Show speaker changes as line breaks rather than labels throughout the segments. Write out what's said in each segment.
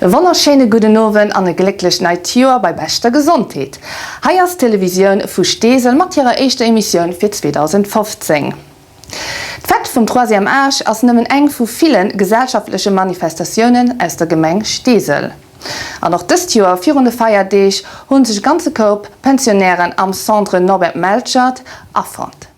E wonnerschéine gudden Owend an e glécklecht neit Joer bei beschter Gesondheet. Hei ass d'Televisioun vu Steesel mat hirer éischter Emissioun fir 2015. D'Fête vum Troisième Âge ass nëmmen eng vu ville gesellschaftleche Manifestatiounen aus der Gemeng Steesel. An och dëst Joer virun de Feierdeeg hu sech e ganze Koup Pensionnairen am Centre Norbert Melchert afonnt.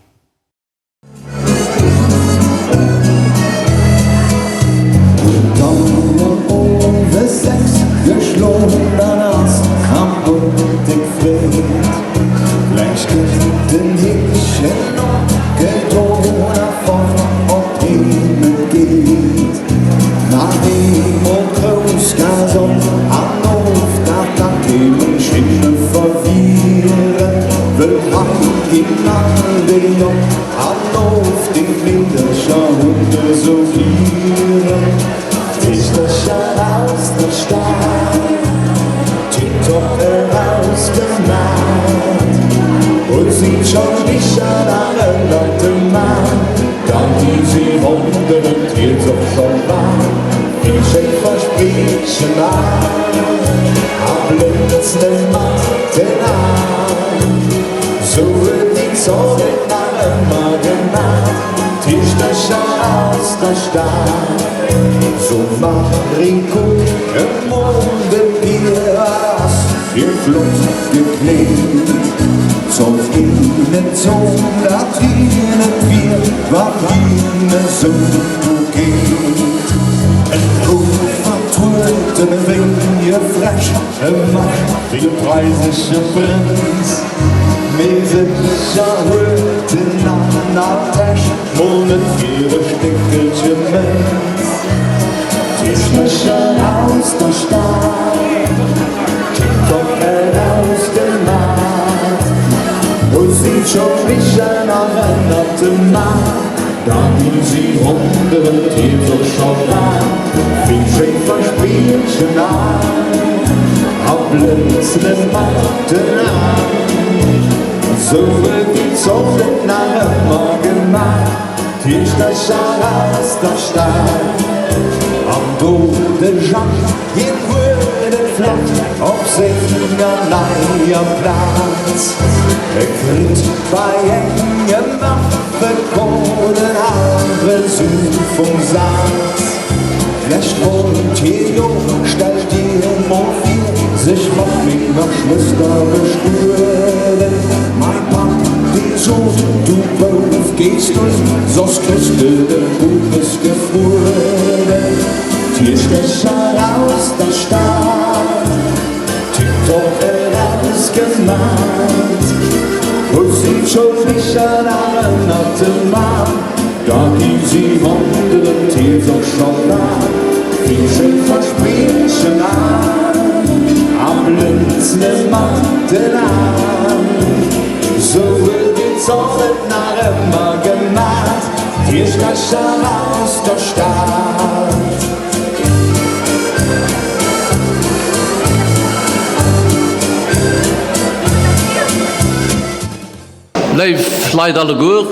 Léif Leit alleguer,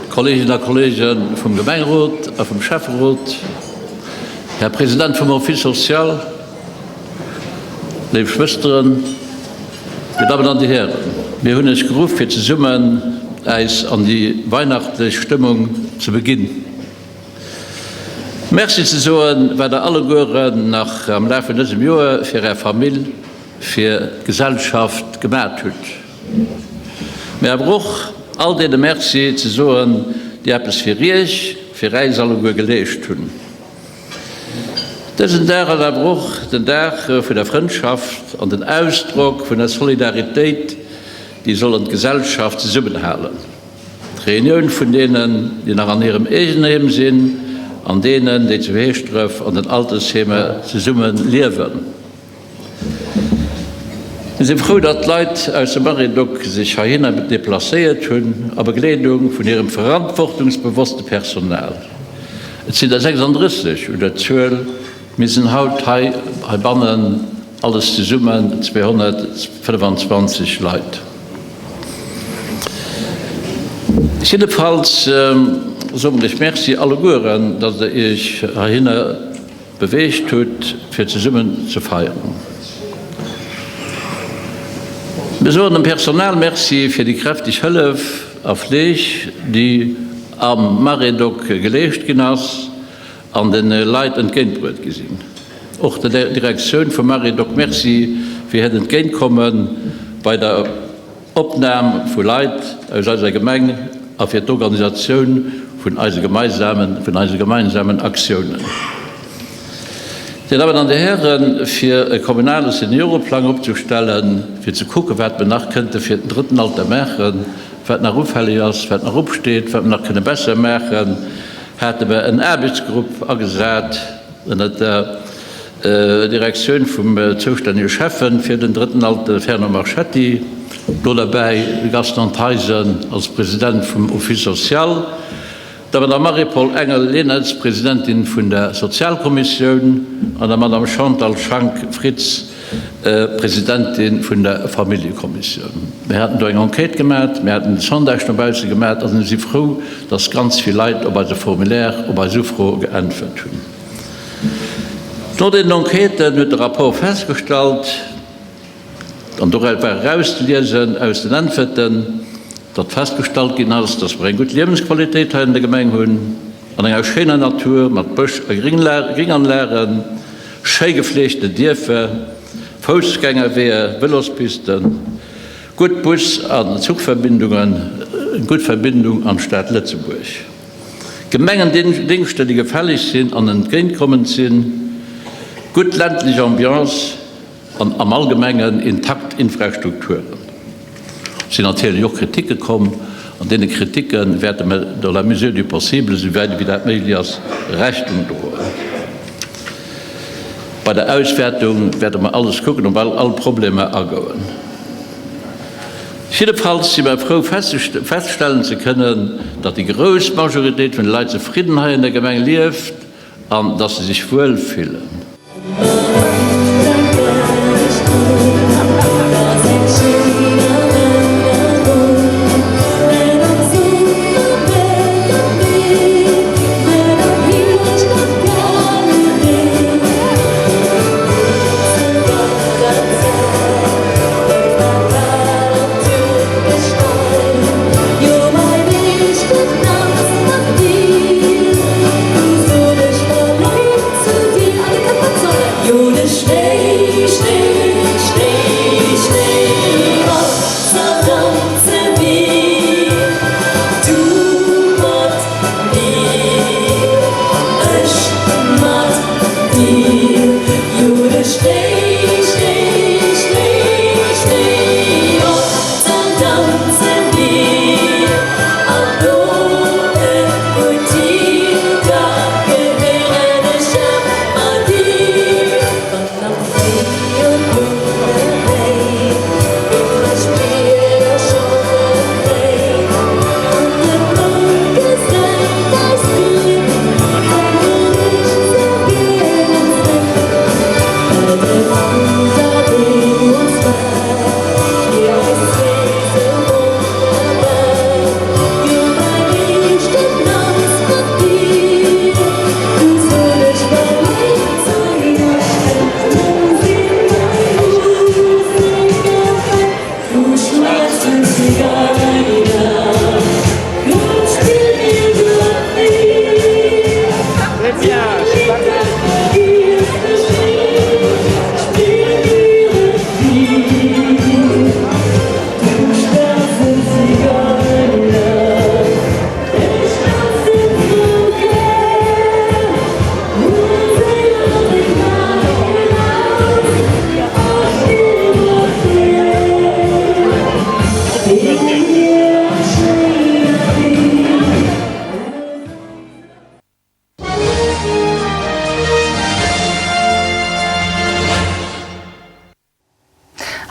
Kolleeginnen a Kolleege vum Gemengerot a vum Schäfferot, Här President vum Office social, léif Schwësteren, Dir Dammen an Dir Hären, mir hunn Iech geruff fir zesummen äis an déi weihnachtlech Stëmmung ze beginn. Merci ze soen, wat Der allegueren nach am Laf vun dësem Joer fir Är Famill, fir d'Gesellschaft gemat hutt. Mee awer och all deene Merci ze soen, déi eppes fir Iech, fir äis alleguer geleescht hunn. Dësen Dag ass awer och den Dag vun der Frëndschaft an den Ausdrock vun der Solidaritéit, déi sollen d'Gesellschaft zesummenhalen. D'Reunioun vun deenen, déi nach an hirem Eegenheem sinn, an deenen, déi zu Heeschdref an den Altersheemer zesumme liewen. Mir si frou, datt d'Leit aus dem Maredoc sech heihinner deplacéiert hunn, a Begleedung vun hirem verantwortungsbewosste Personal. Et sinn der 36 un der Zuel. Mir sinn haut hei heibannen alles zesummen 225 Leit. Jiddefalls soe mer Iech Merci allegueren, datt Der Iech heihinner beweegt hutt, fir zesummen ze feieren. Mir soen dem Personal Merci fir déi kräfteg Hëllef a Fleeg, déi am Maredoc geleescht ginn ass an de Leit entgéintbruet gi sinn. Och der Direktioun vum Maredoc Merci fir hiert Entgéintkomme bei der Opnam vu Leit aus eiser Gemeng a fir d'Organisatioun vun eise gemeinsamen Aktiounen. Dir Dammen an Dir Hären, fir e kommunale Senioreplang opzestellen, fir ze kucken, wat mer nach kënnte fir den drëtten Alter maachen, wat nach ufälleg ass, wat nach opsteet, wat mer nach kënne besser maachen, hate mer en Aarbechtsgrupp agesat ënnert der Direktioun vum zoustännege Schäffen fir den drëtten Alter, Fernand Marchetti, do derbäi de Gaston Theisen als President vum Office social, der Madame Marie-Paule Engel-Leners, Presidentin vun der Sozialkommissioun, an der Madame Chantal Schank-Fritz, Presidentin vun der Familljekommissioun. Mir haten do eng Enquête gemat, mir haten en Sondage no bausse gemat a si frou, dass ganz vill Leit op eise Formulaire, op eis Ufro geäntwert hunn. No deenen Enquêten huet de Rapport festgestallt, an doraus war erauszeliesen aus den Äntwerten, datt festgestallt ginn ass, datt mer eng gutt Liewensqualitéit hei an der Gemeng hunn, an enger schéiner Natur mat Bësch a Gringanlagen, schéi gefleegte Dierfer, Foussgängerweeër, Vëlospisten, gutt Bus an Zuchverbindungen, eng gutt Verbindung an d'Stad Lëtzebuerg, Gemengendéngschter, déi gefälleg sinn an entgéintkommend sinn, gutt ländlech Ambiance. An am Allgemengen intakt Infrastrukturen. Et sinn natierlech och Kriticke komm. An deene Kriticke wäerte mer dans la mesure du possible, esou wäit ewéi dat méiglech ass, Rechnung droen. Bei der Auswäertung wäerte mer alles kucken, op all Problemer agoen. Jiddefalls si mer frou feststellen ze kënnen, datt déi grouss Majoritéit vun de Leit zefridden hei an der Gemeng lieft an datt se sech wuel fillen.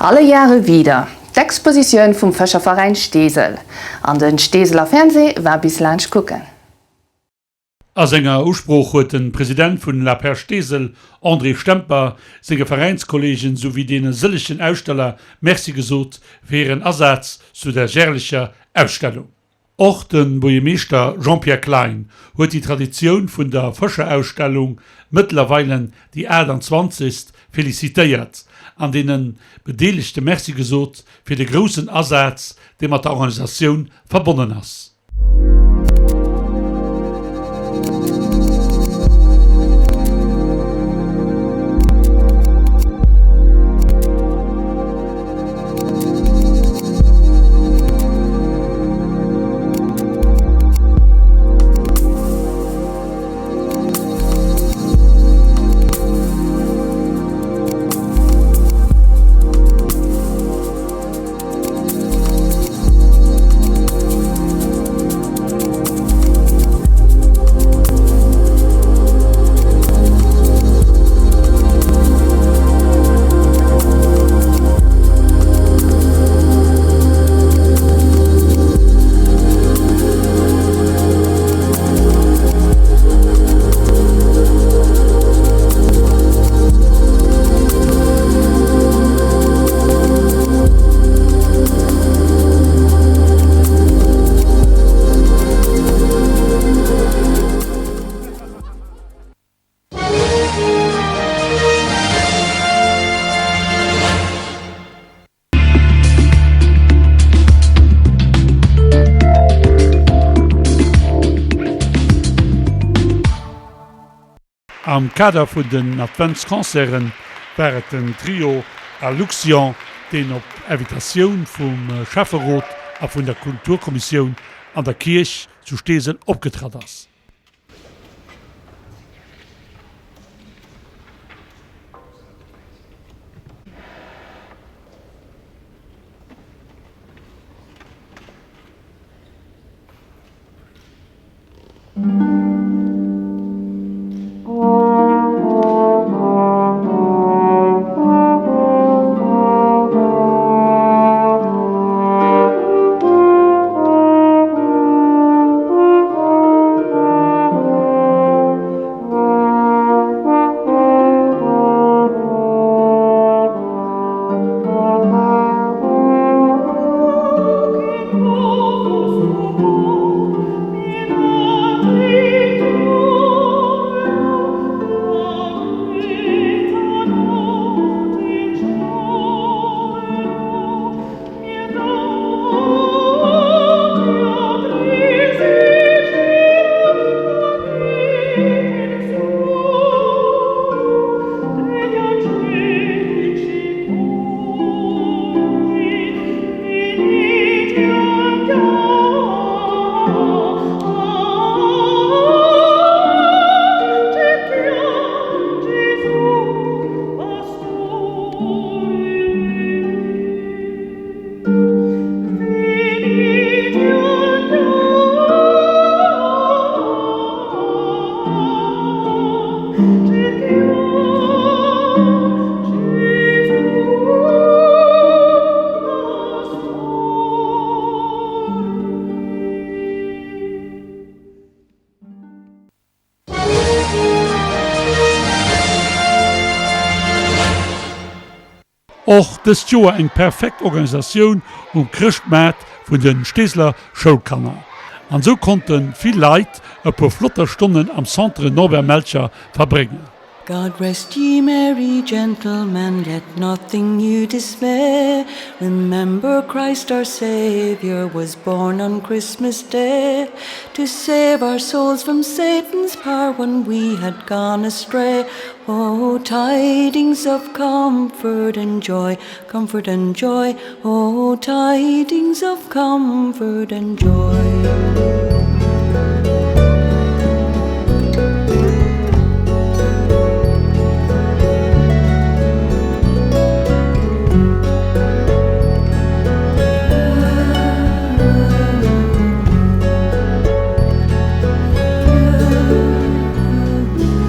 Alle Jahre wieder, d'Expositioun vum Fëscherveräin Steesel. An den Steeseler Fernseh war bis laanscht kucken.
A senger Usprooch huet de President vun LAPER Steesel, André Stemper, senge Veräinskollegen souwéi deene sëllegen Aussteller Merci gesot fir hiren Asaz zu der järlecher Ausstellung. Och de Buergermeeschter Jean-Pierre Klein huet déi Traditioun vun der Fëscherausstellung, mëttlerweile déi 28. Felicitéiert an deene Bedeelegte Merci gesot fir de groussen Asaz, dee mat der Organisatioun verbonnen ass. Am Kader vun den Adventsconcerten war et den Trio Aluxion, deen op Invitatioun vum Schäfferot a vun der Kulturkommissioun an der Kierch zu Steesel opgetratt ass. Och dëst Joer eng perfekt Organisatioun um Chrëschtmaart vun de Steeseler Schoulkanner. An esou konnte vill Leit e puer flotter Stonnen am Centre Norbert Melcher verbréngen.
God rest ye merry gentlemen, let nothing you dismay, Remember Christ our Saviour was born on Christmas Day, To save our souls from Satan's power when we had gone astray, Oh tidings of comfort and joy, comfort and joy, Oh tidings of comfort and joy.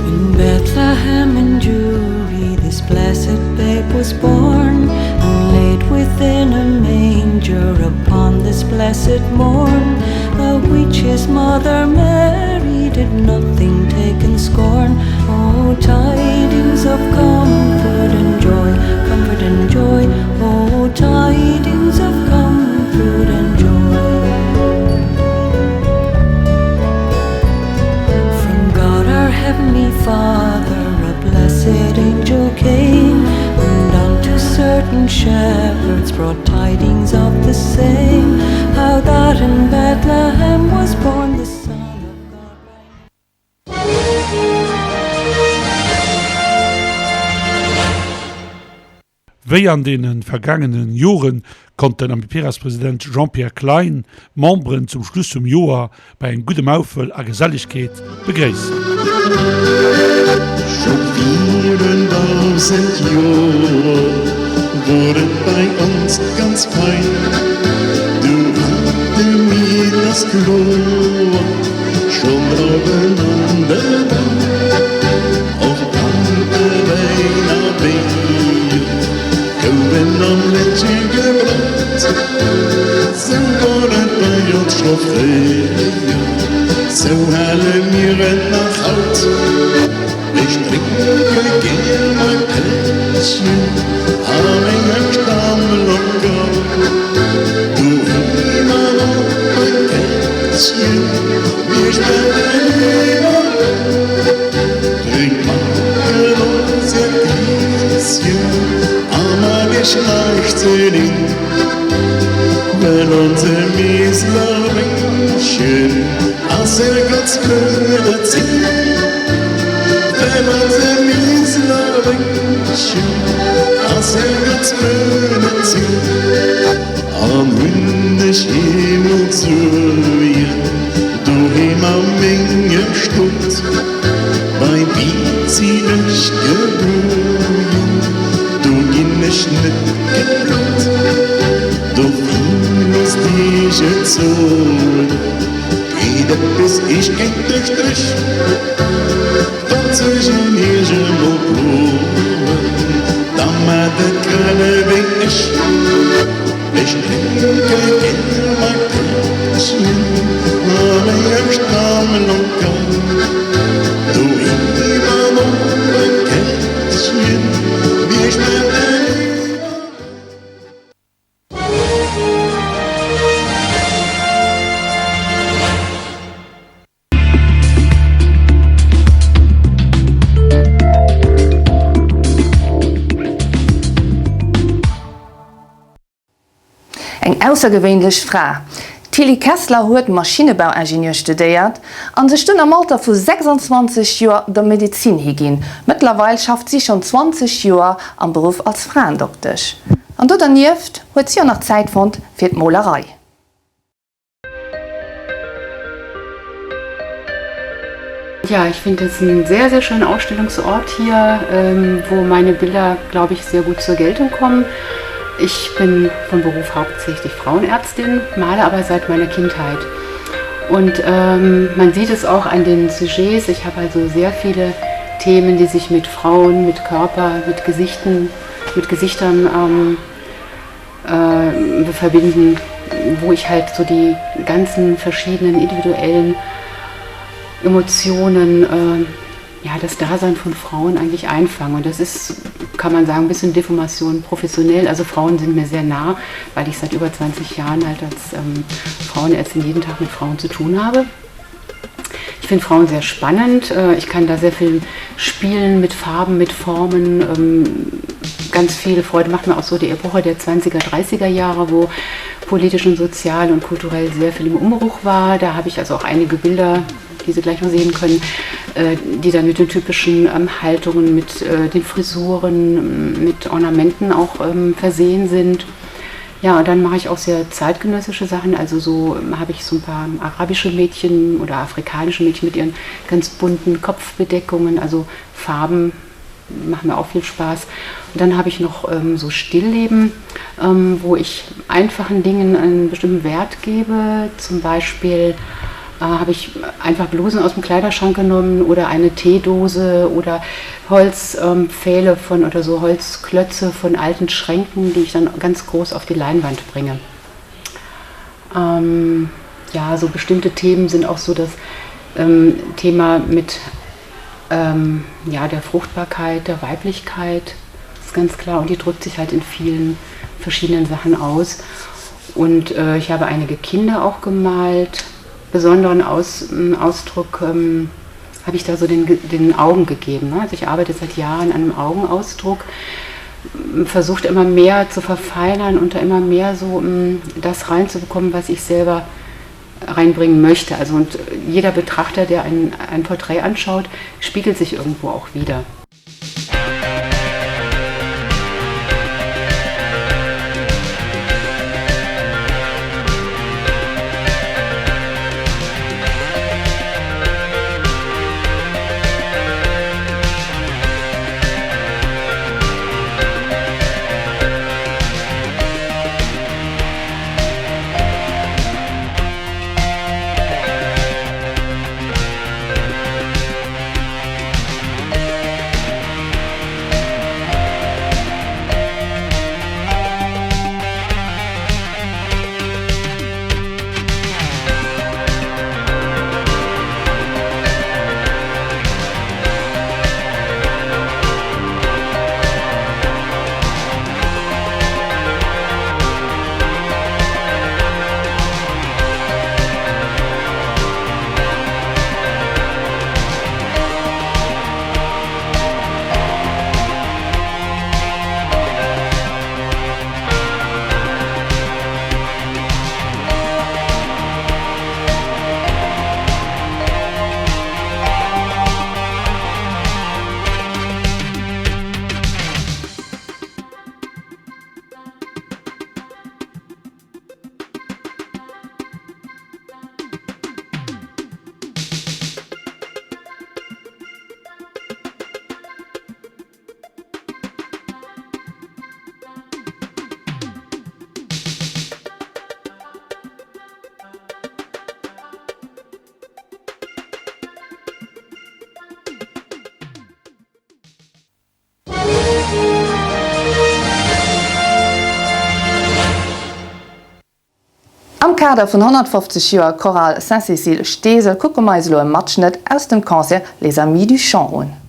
In Bethlehem in Jewry this blessed babe was born, and laid. blessed morn, The which his mother Mary did nothing take in scorn. O tidings of comfort and joy, comfort and joy, O tidings of comfort and joy. From God our heavenly Father a blessed angel came, And unto certain shepherds brought tidings of the same, How that in Bethlehem was born the Son of God by
Wéi an deene vergaangene Jore konnt den Amiperas-President Jean-Pierre Klein d'Memberen zum Schluss vum Joer bei engem gudde Maufel a Gesellegkeet begréissen.
Scho virun 1000 Joer wor et bei ons ganz fein, du hate mir dass kloer schonn Drauwen an de Bam, och Tante Wäin a Béier gouwen am Lädche gebrannt. Sou wor et bei ons scho fréier, sou hale mir et nach haut. Ech drénke gär mäi Pättchen a mengem Stamm locker doheem an och beim Pättchen, mir stellen iwwer Drénkt mat ons är Glieschen a mat iech leichtsinn. Well onse Miseler Wéngchen ass Herrgottsmedezin. Well onse Miseler Wéngchen ass Herrgottsmedezin. An hunn ech eemol Suergen doheem a mengem Stot, Beim Beat sinn ech gebuergen, do ginn ech net geplot. Dofir loosst iech et soen, geet eppes iech géint de Stréch, wann sech en iech emol ploen, da maacht et grad ewéi ech. Ech drénke gär mäi Pättchen a mengem strammen Lokal, doheem an och beim Kättchen, mir stellen iwwerall.
Eng aussergewéinlech Fra, D'Tilly Kessler huet Maschinnebauingenieur studéiert an sech dunn am Alter vu 26 Joer der Medezin higinn. Mëttlerweil schafft si schonn 20 Joer am Beruff als Fraendoktesch. An do dernieft huet si och nach Zäit fonnt fir d'Molerei.
Ja, ich finde es einen sehr, sehr schönen Ausstellungsort hier, ähm, wo meine Bilder, glaube ich, sehr gut zur Geltung kommen. Ich bin von Beruf hauptsächlich Frauenärztin, male aber seit meiner Kindheit. Und ähm, man sieht es auch an den Sujets. Ich habe also sehr viele Themen, die sich mit Frauen, mit Körper, mit Gesichten, mit Gesichtern ähm, äh, verbinden, wo ich halt so die ganzen verschiedenen individuellen Emotionen, äh, ja, das Dasein von Frauen eigentlich einfangen. Und das ist, kann man sagen, ein bisschen Deformation professionell. Also Frauen sind mir sehr nah, weil ich seit über 20 Jahren halt als ähm, Frauenärztin jeden Tag mit Frauen zu tun habe. Ich finde Frauen sehr spannend. Äh, ich kann da sehr viel spielen mit Farben, mit Formen. Ähm, ganz viel Freude macht mir auch so die Epoche der 20er, 30er Jahre, wo politisch und sozial und kulturell sehr viel im Umbruch war. Da habe ich also auch einige Bilder, die Sie gleich noch sehen können, äh, die dann mit den typischen ähm, Haltungen, mit äh, den Frisuren, mit Ornamenten auch ähm, versehen sind. Ja, und dann mache ich auch sehr zeitgenössische Sachen. Also so ähm, habe ich so ein paar arabische Mädchen oder afrikanische Mädchen mit ihren ganz bunten Kopfbedeckungen, also Farben machen mir auch viel Spaß. Und dann habe ich noch ähm, so Stillleben, ähm, wo ich einfachen Dingen einen bestimmten Wert gebe. Zum Beispiel äh, habe ich einfach Blusen aus dem Kleiderschrank genommen oder eine Teedose oder Holzpfähle ähm, von oder so Holzklötze von alten Schränken, die ich dann ganz groß auf die Leinwand bringe. Ähm, ja, so bestimmte Themen sind auch so das ähm, Thema mit ähm, ja, der Fruchtbarkeit, der Weiblichkeit ist ganz klar und die drückt sich halt in vielen verschiedenen Sachen aus. Und äh, ich habe einige Kinder auch gemalt. Besonderen Aus, ähm, Ausdruck ähm, habe ich da so den, den Augen gegeben. Ne? Also ich arbeite seit Jahren an einem Augenausdruck, versucht immer mehr zu verfeinern und da immer mehr so ähm, das reinzubekommen, was ich selber reinbringen möchte. Also und jeder Betrachter, der ein, ein Porträt anschaut, spiegelt sich irgendwo auch wieder.
Am Kader vun 150 Joer Chorale Saint-Cécile Steesel kucke mer eis elo e Matschnëtt aus dem Concert Les Amis du Chant un.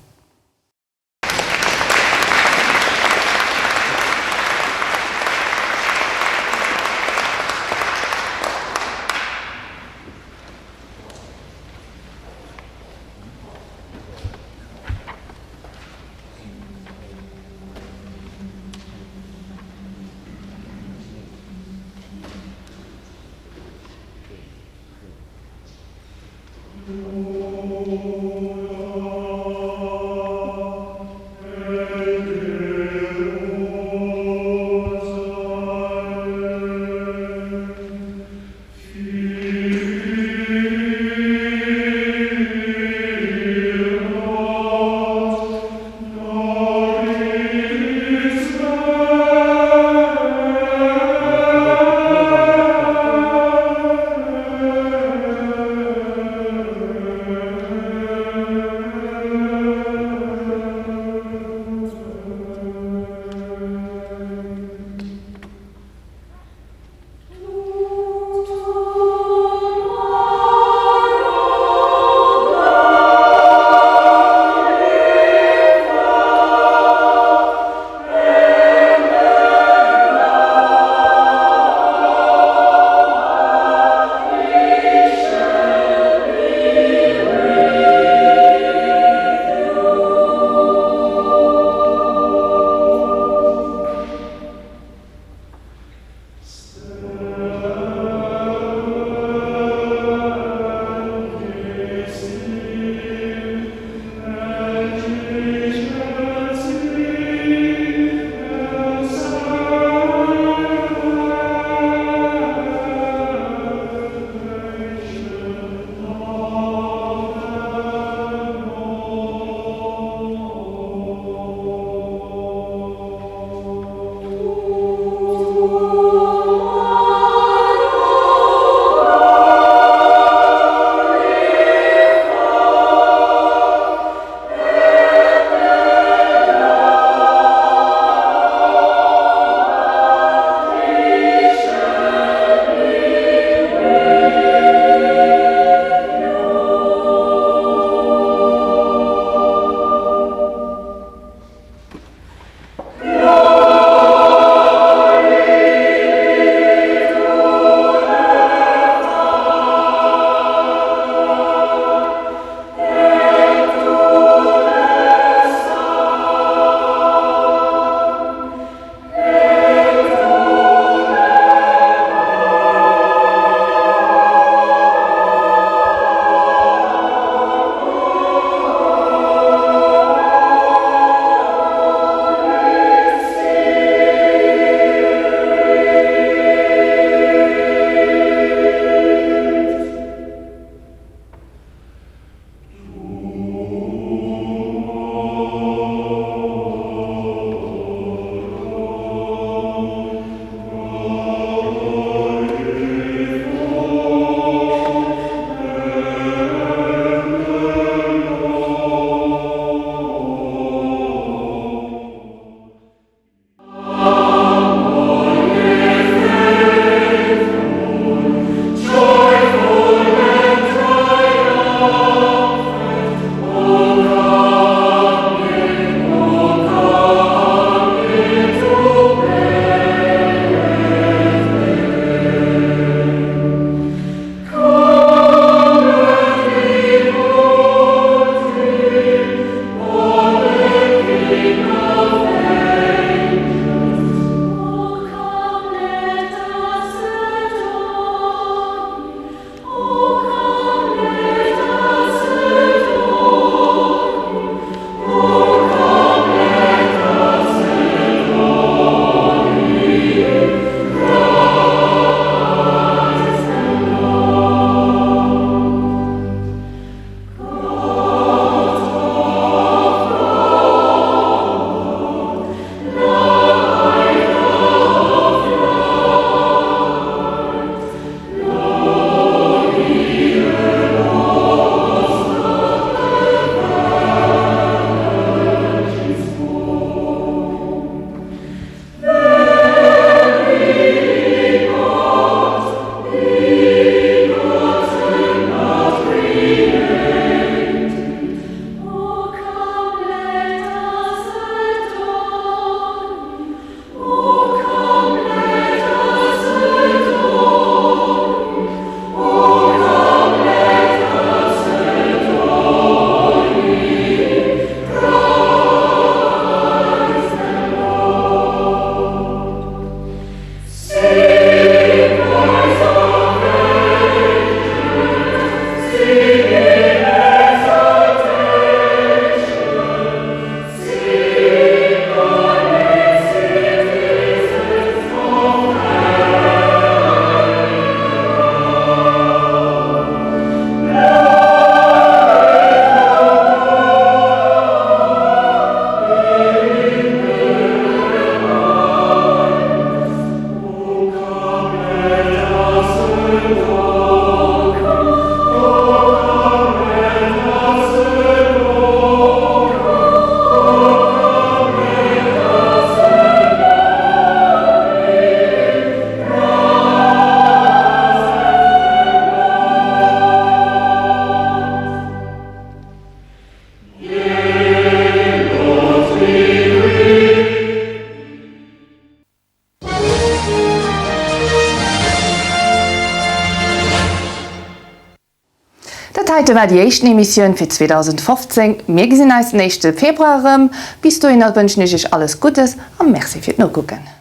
Dat heite war déi éischten Emissioun fir 2015. Mir gesinn eis den éischte Februar erëm. Bis dohinner wënschen ech iech alles Guddes a Merci fir d'Nokucken.